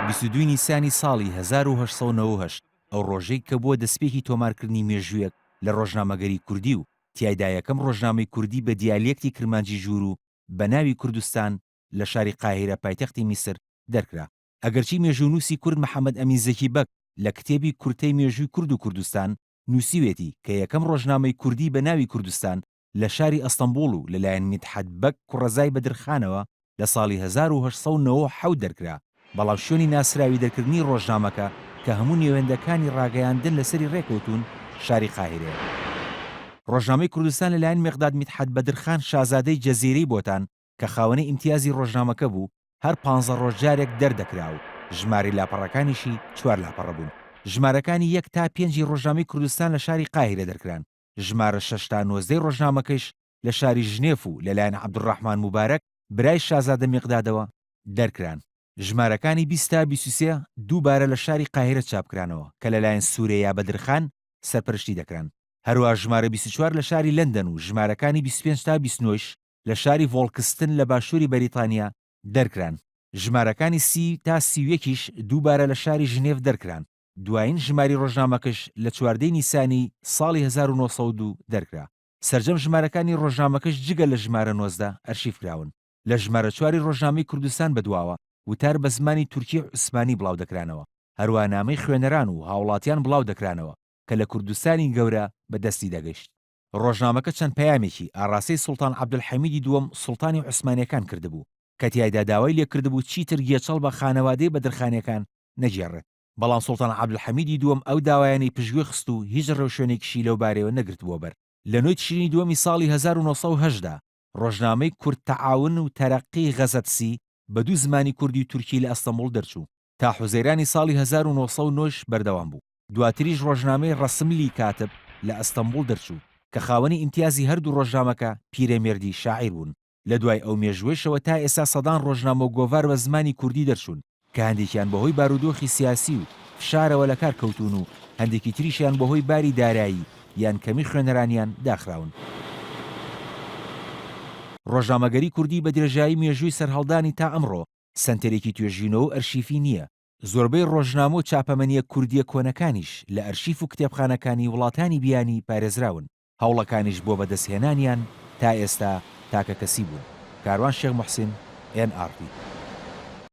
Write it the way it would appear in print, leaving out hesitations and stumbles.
22 نیسانی ساڵی 1898، ئەو ڕۆژەی کە بووە دەسپێکی تۆمارکردنی مێژوویەک لە ڕۆژنامەگەری کوردی و تیایدا یەکەم ڕۆژنامەی کوردی بە دیالێکتی کرمانجی ژووروو بە ناوی کوردستان لە شاری قاهیرە پایتەختی میسر دەرکرا. ئەگەرچی مێژوونووسی کورد محەمەد ئەمین زەکی بەگ لە کتێبی کورتەی مێژووی کورد و کوردستان نووسیوێتی کە یەکەم ڕۆژنامەی کوردی بە ناوی کوردستان لە شاری ئەستەنبوڵ و لەلایەن میدحەت بەگ کوڕەزای بەدرخانەوە لە ساڵی 1897 دەرکرا، بەڵام شوێنی ناسراوی دەرکردنی ڕۆژنامەکە کە هەموو نێوەندەکانی ڕاگەیاندن لەسەری ڕێکەوتوون شاری قاهیرەیە. ڕۆژنامەی کوردستان لەلایەن میقداد میدحەت بەدرخان شازادەی جەزیرەی بۆتان کە خاوەنی ئیمتیازی ڕۆژنامەکە بوو، هەر پانزە ڕۆژ جارێک دەردەکرا و ژمارەی لاپەڕەکانیشی چوار لاپەڕە بوون. ژمارەکانی یەک تا پێنجی ڕۆژنامەی کوردستان لە شاری قاهیرە دەرکران، ژمارە شەش تا نۆزدەی ڕۆژنامەکەیش لە شاری ژنێف و لەلایەن عەبدولڕەحمان موبارەک برای شازادە میقدادەوە دەرکران. ژمارەکانی 20 تا 23 دووبارە لە شاری قاهیرە چاپکرانەوە کە لەلایەن سورەیا بەدرخان سەرپەرشتی دەکران. هەروەها ژمارە 24 لە شاری لەندەن و ژمارەکانی 25 تا 29 یش لە شاری ڤۆڵکستن لە باشووری بەریتانیا دەرکران. ژمارەکانی 30 تا 31 یش دووبارە لە شاری ژنێڤ دەرکران. دوایین ژماری ڕۆژنامەکەش لە چواردەی نیسانی ساڵی 1902 دەرکرا. سەرجەم ژمارەکانی ڕۆژنامەکەش جگە لە ژمارە 19 ئەرشیف کراون. لە ژمارە چواری ڕۆژنامەی کوردستان بەدواوە وتار بە زمانی تورکی عوسمانی بڵاو دەکرانەوە. هەروەها نامەی خوێنەران و هاوڵاتیان بڵاو دەکرانەوە کە لە کوردستانی گەورە بە دەستی دەگەیشت. ڕۆژنامەکە چەند پەیامێکی ئاڕاستەی سوڵتان عەبدولحەمیدی دووەم سوڵتانی عوسمانییەکان کردبوو کە تیایدا داوای لێکردبوو چیتر گێچەڵ بە خانەوادەی بەدرخانییەکان نەگێڕێت. بەڵام سوڵتان عەبدولحەمیدی دووەم ئەو داوایانەی پشتگوێ خست و هیچ ڕێوشوێنێکیشی لەو بارەیەوە نەگرتبووە بەر. لە نۆی تشرینی دووەمی ساڵی 1908 دا ڕۆژنامەی کورد تەعاون و تەرەقی غەزەتسی بە دوو زمانی کوردی و تورکی لە ئەستەنبوڵ دەرچوو. تا حوزەیرانی ساڵی 1909 ش بەردەوام بوو. دواتریش ڕۆژنامەی ڕەسملی کاتب لە ئەستەنبوڵ دەرچوو کە خاوەنی ئیمتیازی هەردوو ڕۆژنامەکە پیرەمێردی شاعیر بوون. لە دوای ئەو مێژووەیشەوە تا ئێستا سەدان ڕۆژنامە و گۆڤار بە زمانی کوردی دەرچوون کە هەندێکیان بەهۆی بارودۆخی سیاسی و فشارەوە لە کار کەوتوون و هەندێکی تریشیان بەهۆی باری دارایی یان کەمی خوێنەرانیان داخراون. ڕۆژنامەگەری کوردی بە درێژایی مێژووی سەرهەڵدانی تا ئەمڕۆ سەنتەرێکی توێژینەوە و ئەرشیفی نییە، زۆربەی ڕۆژنامە و چاپەمەنییە کوردییە کۆنەکانیش لە ئەرشیف و کتێبخانەکانی وڵاتانی بیانی پارێزراون. هەوڵەکانیش بۆ بەدەستهێنانیان تا ئێستا تاکەکەسی بوون. کاروان شێخ موحسین، ئێن ئاڕ تی.